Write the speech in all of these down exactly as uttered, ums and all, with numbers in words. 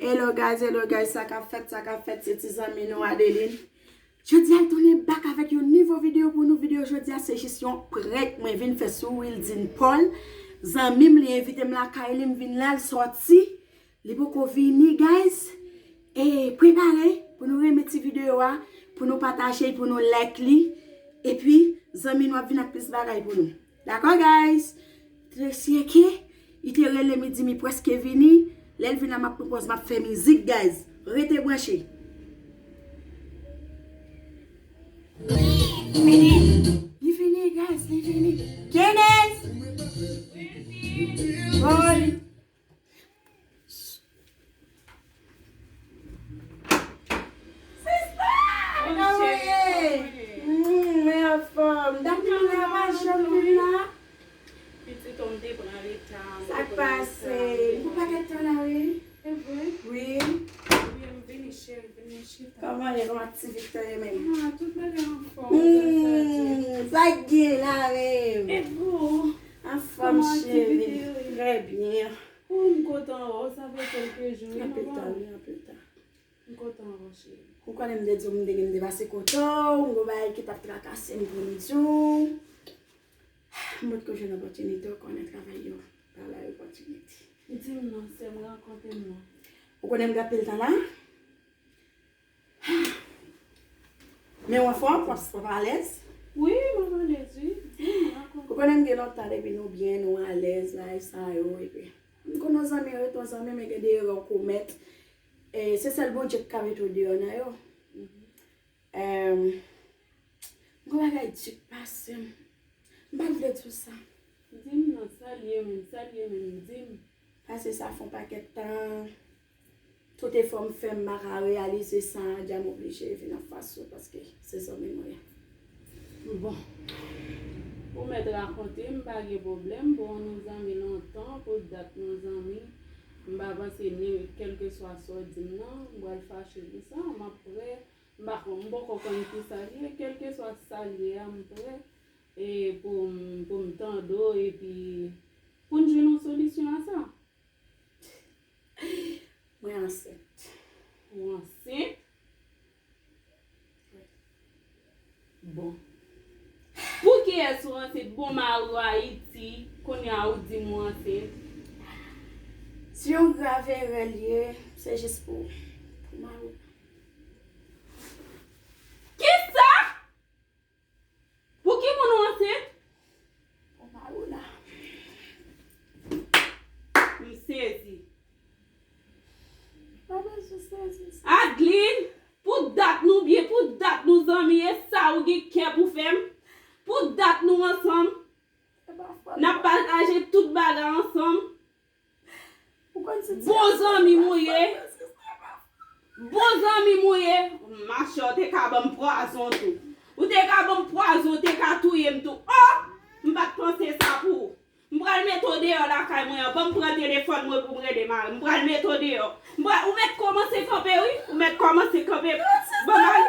Hello guys, hello guys, sa k ap fèt, sa k ap fèt, se ti zanmi nou Adeline. Jodi a l tounen back avèk yon nouvo videyo pou nou. Videyo jodi a se jis yon prank mwen vin fè sou Wildine Paul. Zanmi m, li envite m lakay li, m vin la, l sòti. Li poko vini, guys. E prepare pou nou renmen ti videyo a, pou nou pataje, pou nou like li. Epi, zanmi nou ap vin ak plis bagay pou nou. Dakò, guys? Tresye ke, li te rele m, li di m li prèske vini. Lè l vin la, m ap pran pòz, m ap fè mizik, guys. Rete branche. Li vini, guys, li vini. Kenneth! Boy! Sista! Kòman w ye? Mm, mwen anfòm. Dat nou la pa janm vin la. Pitit, ou m te pran reta, m te pran reta. Sa k pase? M pou pakèt tan la, wi. E vre? Wi. Ebyen, m vini, cheri, vini chita. Kòman ye? Kòman aktivite yo menm? Ah, tout bagay anfòm, gras a Dye. Hmm, sa k gen la menm? E vou? Anfòm, cheri. Kòman aktivite yo ye? Trè byen. Oh, m kontan wè w, sa fè kèlke jou, wi, nou pa wè. Anpil tan, wi, anpil tan. M kontan wè w, cheri. Ou konnen m te di w m te gen m te pase kote w, m gon bagay ki t ap trakase m pou m di w. M potko jwenn opòtinite, ou konnen travay yo pa bay opòtinite. Di m non, sè m, rakonte m non. Ou konnen m gen anpil tan la? Men w anfòm, w ap, w ap alèz? Wi, m ap alèz, wi. Di m, rakonte. Ou konnen m gen lontan depi nou byen, nou alèz, bagay sa yo, epi m konn yon zanmi rete yon zanmi, men gen de erè w komèt. E se sèl Bondye ki ka mete w deyò nan yo. Mhm. Em, m gon bagay di k pase m. M pa t vle di w sa. Di m non, sa l ye menm, sa l ye menm, di m. Pase sa fè yon pakèt tan. Tout efò m fè, m pa ka reyalize sa, dja m oblije vin anfas ou paske se zanmi mwen ye. Bon. Ou mèt rakonte, m pa gen pwoblèm. Bon, nou zanmi lontan, pou dat nou zanmi. M pa panse ni kèlkeswa sa w di m nan, m pral fache pou sa, m ap prè. M pa konn, m poko konn kisa l ye, kèlkeswa sa l ye a, m prè, e pou m, pou m tande w, epi pou n jwenn yon solisyon a sa. Mwen ansent. Ou ansent? Wi. Bon. Pou kiyès ou ansent? Bon, mari w Ayiti, kounye a ou di m ou ansent. Se yon grav erè l ye, se jis pou, pou mari w. Kisa? Pou ki moun ou ansent? Pou mari w la. M sezi. Pa bezwen sezi sa. Adeline, pou dat nou byen, pou dat nou zanmi, e sa ou gen kè pou fè m? Pou dat nou ansanm, n ap pataje tout bagay ansanm. Bon zanmi m ou ye. Bon zanmi m ou ye. Machè, ou te ka ban m pwazon tou. Ou te ka ban m pwazon, ou te ka touye m tou. Oh! M pa t panse sa pou ou. M pral mete w deyò lakay mwen an. Ban m pran telefòn mwen pou m rele mari m. M pral mete w deyò. M pral, ou mèt kòmanse kanpe, wi. Ou mèt kòmanse kanpe. Ban mari.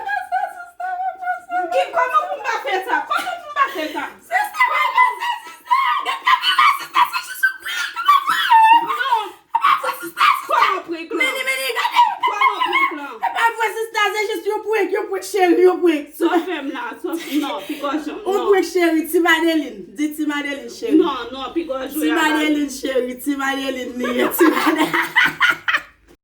Ki, kòman pou m pa fè sa? Kòman pou m pa fè sa? Sista, pa fè sa, sista. Depi w vin la, sista, se jis yon prank, pa vre? Non. E pa vre, sista, sista. Kòman prank lan? Meni, meni, gade. Kòman prank lan? E pa vre, sista, se jis yon prank, yon prank, cheri, yon prank. Sa w fè m la, sa w, non, pi gòj, non. Yon prank, cheri, ti Madeline. Di ti Madeline, cheri. Non, non, pi gòj. Ti Madeline, cheri, ti Madeline, li ye, ti Madeline.